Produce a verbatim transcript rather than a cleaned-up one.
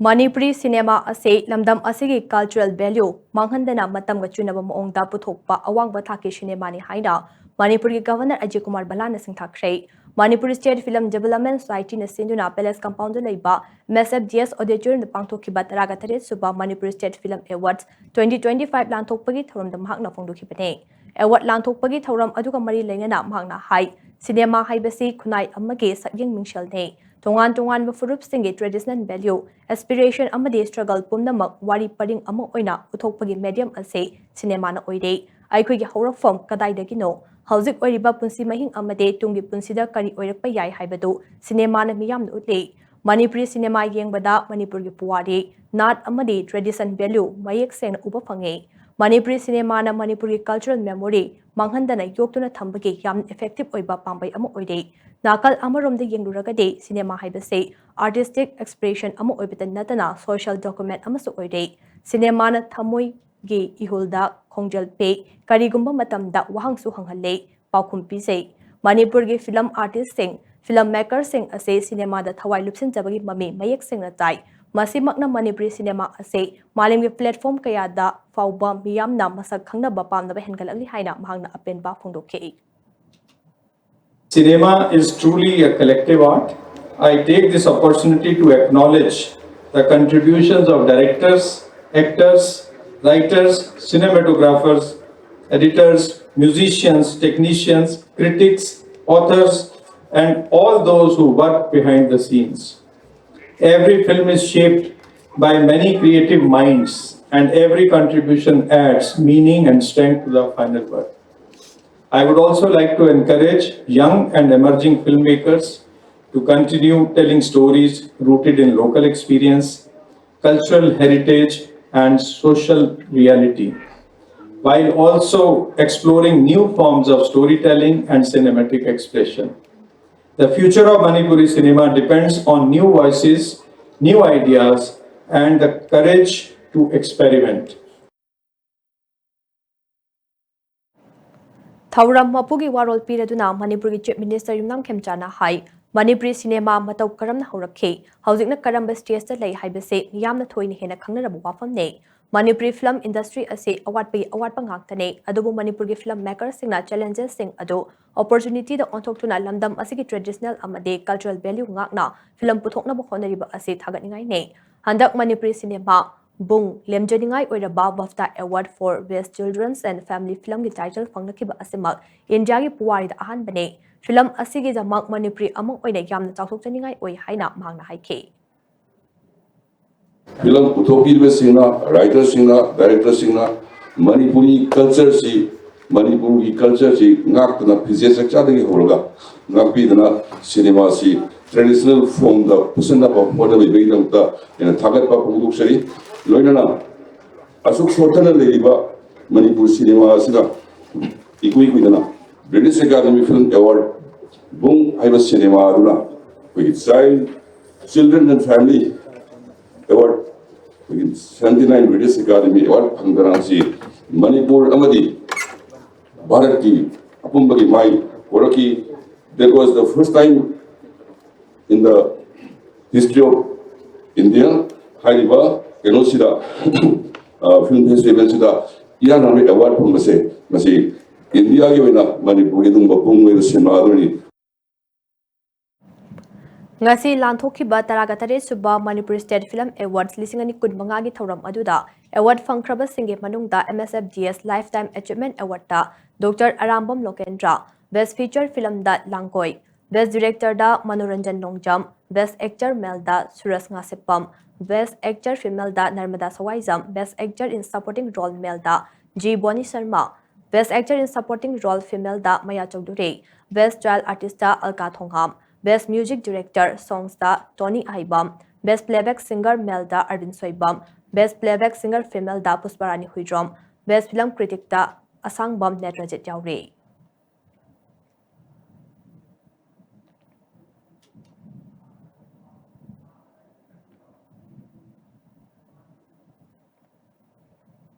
Manipuri cinema ꯑꯁꯤ ꯂꯝꯗꯝ ꯑꯁꯤꯒꯤ cultural value ꯃꯥꯡꯍꯟꯗꯅ ꯃꯇꯝꯒ ꯆꯨꯅꯕ ꯃꯑꯣꯡꯗ ꯄꯨꯊꯣꯛꯄ ꯑꯋꯥꯡꯕ ꯊꯥꯛꯀꯤ ꯁꯤꯅꯦꯃꯥꯅꯤ ꯍꯥꯏꯅ ꯃꯅꯤꯄꯨꯔꯒꯤ Governor Ajit Kumar ꯚꯜꯂꯥꯅ ꯁꯤꯡꯊꯥꯈ꯭ꯔꯦ꯫ Manipur State Film Development Societyꯅ ꯁꯤꯟꯗꯨꯅ Palace Compoundꯗ ꯂꯩꯕ M S F D S Auditoriumꯗ ꯄꯥꯡꯊꯣꯛꯈꯤꯕ ꯇꯔꯥꯒ ꯇꯔꯦꯠ ꯁꯨꯕ Manipur State Film Awards twenty twenty-five ꯂꯥꯟꯊꯣꯛꯄꯒꯤ ꯊꯧꯔꯝꯗ ꯃꯍꯥꯛꯅ ꯐꯣꯡꯗꯣꯛꯈꯤꯕꯅꯤ꯫ Award ꯂꯥꯟꯊꯣꯛꯄꯒꯤ ꯊꯧꯔꯝ ꯑꯗꯨꯒ ꯃꯔꯤ ꯂꯩꯅꯅ ꯃꯍꯥꯛꯅ ꯍꯥꯏ, ꯁꯤꯅꯦꯃꯥ ꯍꯥꯏꯕꯁꯤ ꯈꯨꯟꯅꯥꯏ ꯑꯃꯒꯤ ꯁꯛꯌꯦꯡ ꯃꯤꯡꯁꯦꯜꯅꯤ꯫ ꯇꯣꯉꯥꯟ ꯇꯣꯉꯥꯟꯕ ꯐꯨꯔꯨꯞꯁꯤꯡꯒꯤ traditional value, aspiration ꯑꯃꯗꯤ struggle ꯄꯨꯝꯅꯃꯛ ꯋꯥꯔꯤ ꯄꯔꯤꯡ ꯑꯃ ꯑꯣꯏꯅ ꯎꯠꯊꯣꯛꯄꯒꯤ medium ꯑꯁꯤ ꯁꯤꯅꯦꯃꯥꯅ ꯑꯣꯏꯔꯦ꯫ ꯑꯩꯈꯣꯏꯒꯤ ꯍꯧꯔꯛꯐꯝ ꯀꯗꯥꯏꯗꯒꯤꯅꯣ, ꯍꯧꯖꯤꯛ ꯑꯣꯏꯔꯤꯕ ꯄꯨꯟꯁꯤ ꯃꯍꯤꯡ ꯑꯃꯗꯤ ꯇꯨꯡꯒꯤ ꯄꯨꯟꯁꯤꯗ ꯀꯔꯤ ꯑꯣꯏꯔꯛꯄ ꯌꯥꯏ ꯍꯥꯏꯕꯗꯨ ꯁꯤꯅꯦꯃꯥꯅ ꯃꯤꯌꯥꯝꯗ ꯎꯠꯂꯤ꯫ ꯃꯅꯤꯄꯨꯔꯤ ꯁꯤꯅꯦꯃꯥ ꯌꯦꯡꯕꯗ ꯃꯅꯤꯄꯨꯔꯒꯤ ꯄꯨꯋꯥꯔꯤ, ꯅꯥꯠ ꯑꯃꯗꯤ tradition value ꯃꯌꯦꯛ ꯁꯦꯡꯅ ꯎꯕ ꯐꯪꯉꯤ꯫ ꯃꯅꯤꯄꯨꯔꯤ ꯁꯤꯅꯦꯃꯥꯅ ꯃꯅꯤꯄꯨꯔꯒꯤ cultural memory ꯃꯥꯡꯍꯟꯗꯅ ꯌꯣꯛꯇꯨꯅ ꯊꯝꯕꯒꯤ ꯌꯥꯝꯅ effective ꯑꯣꯏꯕ ꯄꯥꯝꯕꯩ ꯑꯃ ꯑꯣꯏꯔꯤ꯫ ꯅꯥꯀꯜ ꯑꯃꯔꯣꯝꯗ ꯌꯦꯡꯂꯨꯔꯒꯗꯤ ꯁꯤꯅꯦꯃꯥ ꯍꯥꯏꯕꯁꯤ artistic expression ꯑꯃ ꯑꯣꯏꯕꯇ ꯅꯠꯇꯅ social document ꯑꯃꯁꯨ ꯑꯣꯏꯔꯤ꯫ ꯁꯤꯅꯦꯃꯥꯅ ꯊꯃꯣꯏꯒꯤ ꯏꯍꯨꯜꯗ ꯈꯣꯡꯖꯦꯜ ꯄꯤ, ꯀꯔꯤꯒꯨꯝꯕ ꯃꯇꯝꯗ ꯋꯥꯍꯪꯁꯨ ꯍꯪꯍꯜꯂꯤ, ꯄꯥꯎꯈꯨꯝ ꯄꯤꯖꯩ꯫ ꯃꯅꯤꯄꯨꯔꯒꯤ film artistꯁꯤꯡ, film makerꯁꯤꯡ ꯑꯁꯤ ꯁꯤꯅꯦꯃꯥꯗ ꯊꯋꯥꯏ ꯂꯨꯞꯁꯤꯟꯖꯕꯒꯤ ꯃꯃꯤ ꯃꯌꯦꯛ ꯁꯦꯡꯅ ꯇꯥꯏ꯫ ꯃꯁꯤꯃꯛꯅ ꯃꯅꯤꯄꯨꯔꯤ ꯁꯤꯅꯦꯃꯥ ꯑꯁꯤ ꯃꯥꯂꯦꯝꯒꯤ platform ꯀꯌꯥꯗ ꯐꯥꯎꯕ ꯃꯤꯌꯥꯝꯅ ꯃꯁꯛ ꯈꯪꯅꯕ ꯄꯥꯝꯅꯕ ꯍꯦꯟꯒꯠꯂꯛꯂꯤ ꯍꯥꯏꯅ ꯃꯍꯥꯛꯅ ꯑꯄꯦꯟꯕ ꯐꯣꯡꯗꯣꯛꯈꯤ꯫ Cinema is truly a collective art. I take this opportunity to acknowledge the contributions of directors, actors, writers, cinematographers, editors, musicians, technicians, critics, authors, and all those who work behind the scenes. Every film is shaped by many creative minds, and every contribution adds meaning and strength to the final work. I would also like to encourage young and emerging filmmakers to continue telling stories rooted in local experience, cultural heritage, and social reality, while also exploring new forms of storytelling and cinematic expression. The future of Manipuri cinema depends on new voices, new ideas, and the courage to experiment. ꯊꯧꯔꯝ ꯃꯄꯨꯒꯤ ꯋꯥꯔꯣꯜ ꯄꯤꯔꯗꯨꯅ ꯃꯅꯤꯄꯨꯔꯒꯤ Chief Minister ꯌꯨꯝꯅꯥꯝ ꯈꯦꯝꯆꯥꯅ ꯍꯥꯏ, Manipuri cinema ꯃꯇꯧ ꯀꯔꯝꯅ ꯍꯧꯔꯛꯈꯤ, ꯍꯧꯖꯤꯛꯅ ꯀꯔꯝꯕ ꯁ꯭ꯇꯦꯖꯇ ꯂꯩ ꯍꯥꯏꯕꯁꯤ ꯃꯤꯌꯥꯝꯅ ꯊꯣꯏꯅ ꯍꯦꯟꯅ ꯈꯪꯅꯔꯕ ꯋꯥꯐꯝꯅꯤ꯫ ꯃꯅꯤꯄꯨꯔꯤ ꯐꯤꯂꯝ ꯏꯟꯗꯁꯇ꯭ꯔꯤ ꯑꯁꯤ ꯑꯋꯥꯠꯄꯒꯤ ꯑꯋꯥꯠꯄ ꯉꯥꯛꯇꯅꯤ, ꯑꯗꯨꯕꯨ ꯃꯅꯤꯄꯨꯔꯒꯤ ꯐꯤꯂꯝ ꯃꯦꯀꯔꯁꯤꯡꯅ ꯆꯦꯂꯦꯟꯖꯦꯁꯁꯤꯡ ꯑꯗꯨ ꯑꯣꯄꯣꯔꯆꯨꯅꯤꯇꯤꯗ ꯑꯣꯟꯊꯣꯛꯇꯨꯅ ꯂꯝꯗꯝ ꯑꯁꯤꯒꯤ ꯇ꯭ꯔꯦꯗꯤꯁꯅꯦꯜ ꯑꯃꯗꯤ ꯀꯜꯆꯔꯦꯜ ꯚꯦꯂ꯭ꯌꯨ ꯉꯥꯛꯅ ꯐꯤꯂꯝ ꯄꯨꯊꯣꯛꯅꯕ ꯍꯣꯠꯅꯔꯤꯕ ꯑꯁꯤ ꯊꯥꯒꯠꯅꯤꯡꯉꯥꯏꯅꯤ꯫ ꯍꯟꯗꯛ ꯃꯅꯤꯄꯨꯔꯤ ꯁꯤꯅꯦꯃꯥ ꯕꯨꯡ ꯂꯦꯝꯖꯅꯤꯡꯉꯥꯏ ꯑꯣꯏꯔꯕ BAFTA Award for Best Children's and Family Film ꯒꯤ ꯇꯥꯏꯇꯜ ꯐꯪꯂꯛꯈꯤꯕ ꯑꯁꯤꯃꯛ ꯏꯟꯗꯤꯌꯥꯒꯤ ꯄꯨꯋꯥꯔꯤꯗ ꯑꯍꯥꯟꯕꯅꯤ꯫ ꯐꯤꯂꯝ ꯑꯁꯤꯒꯤꯗꯃꯛ ꯃꯅꯤꯄꯨꯔꯤ ꯑꯃ ꯑꯣꯏꯅ ꯌꯥꯝꯅ ꯆꯥꯎꯊꯣꯛꯆꯅꯤꯡꯉꯥꯏ ꯑꯣꯏ ꯍꯥꯏꯅ ꯃꯍꯥꯛꯅ ꯍꯥꯏꯈꯤ꯫ ꯐꯤꯂꯝ ꯄꯨꯊꯣꯛꯄꯤꯔꯤꯕꯁꯤꯡꯅ, ꯔꯥꯏꯇꯔꯁꯤꯡꯅ, ꯗꯥꯏꯔꯦꯛꯇꯔꯁꯤꯡꯅ ꯃꯅꯤꯄꯨꯔꯤ ꯀꯜꯆꯔꯁꯤ, ꯃꯅꯤꯄꯨꯔꯒꯤ ꯀꯜꯆꯔꯁꯤ ꯉꯥꯛꯇꯅ ꯐꯤꯖꯦꯠ ꯆꯥꯛꯆꯥꯗꯒꯤ ꯍꯧꯔꯒ ꯉꯥꯛꯄꯤꯗꯅ ꯁꯤꯅꯦꯃꯥꯁꯤ ꯇ꯭ꯔꯦꯗꯤꯁꯅꯦꯜ ꯐꯣꯝꯗ ꯄꯨꯁꯤꯟꯅꯕ ꯍꯣꯠꯅꯕꯤꯕꯒꯤꯗꯃꯛꯇ ꯑꯩꯅ ꯊꯥꯒꯠꯄ ꯐꯣꯡꯗꯣꯛꯆꯔꯤ꯫ ꯂꯣꯏꯅꯅ ꯑꯁꯨꯛ ꯁꯣꯠꯊꯅ ꯂꯩꯔꯤꯕ ꯃꯅꯤꯄꯨꯔ ꯁꯤꯅꯦꯃꯥ ꯑꯁꯤꯅ ꯏꯀꯨꯏ ꯀꯨꯏꯗꯅ ꯕ꯭ꯔꯤꯇꯤꯁ ꯑꯦꯀꯥꯗꯃꯤ ꯐꯤꯂꯝ ꯑꯦꯋꯥꯔꯗ ꯕꯨꯡ ꯍꯥꯏꯕ ꯁꯤꯅꯦꯃꯥ ꯑꯗꯨꯅ ꯑꯩꯈꯣꯏꯒꯤ child children and family award, ꯑꯩꯈꯣꯏꯒꯤ seventy nine British academy award ꯐꯪꯗꯅ ꯉꯁꯤ ꯃꯅꯤꯄꯨꯔ ꯑꯃꯗꯤ ꯚꯥꯔꯠꯀꯤ ꯑꯄꯨꯝꯕꯒꯤ ꯃꯥꯏ ꯄꯣꯔꯛꯈꯤ꯫ That was the first time in the history of India ꯍꯥꯏꯔꯤꯕ ꯀꯩꯅꯣꯁꯤꯗ, ꯐꯤꯜꯝ ꯐꯦꯁꯇꯤꯚꯦꯜꯁꯤꯗ ꯏꯔꯥꯡ ꯂꯥꯡꯕꯒꯤ ꯑꯦꯋꯥꯔꯗ ꯐꯪꯕꯁꯦ ꯃꯁꯤ ꯏꯟꯗꯤꯌꯥꯒꯤ ꯑꯣꯏꯅ ꯃꯅꯤꯄꯨꯔꯒꯤ ꯑꯗꯨꯒꯨꯝꯕ ꯄꯨꯡ ꯑꯣꯏꯕ ꯁꯤꯅꯦꯃꯥ ꯑꯗꯨꯅꯤ꯫ ꯉꯁꯤ ꯂꯥꯟꯊꯣꯛꯈꯤꯕ ꯇꯔꯥꯒ ꯇꯔꯦꯠ ꯁꯨꯕ ꯃꯅꯤꯄꯨꯔ ꯁ꯭ꯇꯦꯠ ꯐꯤꯂꯝ ꯑꯦꯋꯥꯔꯗ ꯂꯤꯁꯤꯡ ꯑꯅꯤ ꯀꯨꯟ ꯃꯉꯥꯒꯤ ꯊꯧꯔꯝ ꯑꯗꯨꯗ ꯑꯦꯋꯥꯔꯗ ꯐꯪꯈ꯭ꯔꯕꯁꯤꯡꯒꯤ ꯃꯅꯨꯡꯗ M S F D S Lifetime Achievement Awardꯇ doctor Aribam Lokendra, Best Feature Filmꯗ ꯂꯥꯡꯒꯣꯏ, Best Directorꯗ ꯃꯅꯣꯔꯟꯖꯟ ꯅꯣꯡꯖꯝ, Best Actor Maleꯗ ꯁꯨꯔꯖ ꯉꯥꯁꯦꯞꯄꯝ, Best Actor Femaleꯗ Narmada Sawaijam, Best Actor in Supporting Role Maleꯗ G Boni Sharma, Best Actor in Supporting Role Femaleꯗ Maya Chowdhury, Best Child Artistꯇ ꯑꯜꯀꯥ ꯊꯣꯡꯍꯥꯝ, Best Music Director Songsꯇ ꯇꯣꯅꯤ ꯑꯍꯩꯕꯝ, Best Playback Singer Maleꯗ ꯑꯔꯕꯤꯟ Soibam, Best Playback Singer Femaleꯗ ꯄꯨꯁꯄꯥꯔꯥꯅꯤ Huidrom, Best Film Criticꯇ ꯑꯁꯥꯡꯕꯝ ꯅꯦꯇ꯭ꯔꯖꯤꯠ ꯌꯥꯎꯔꯤ꯫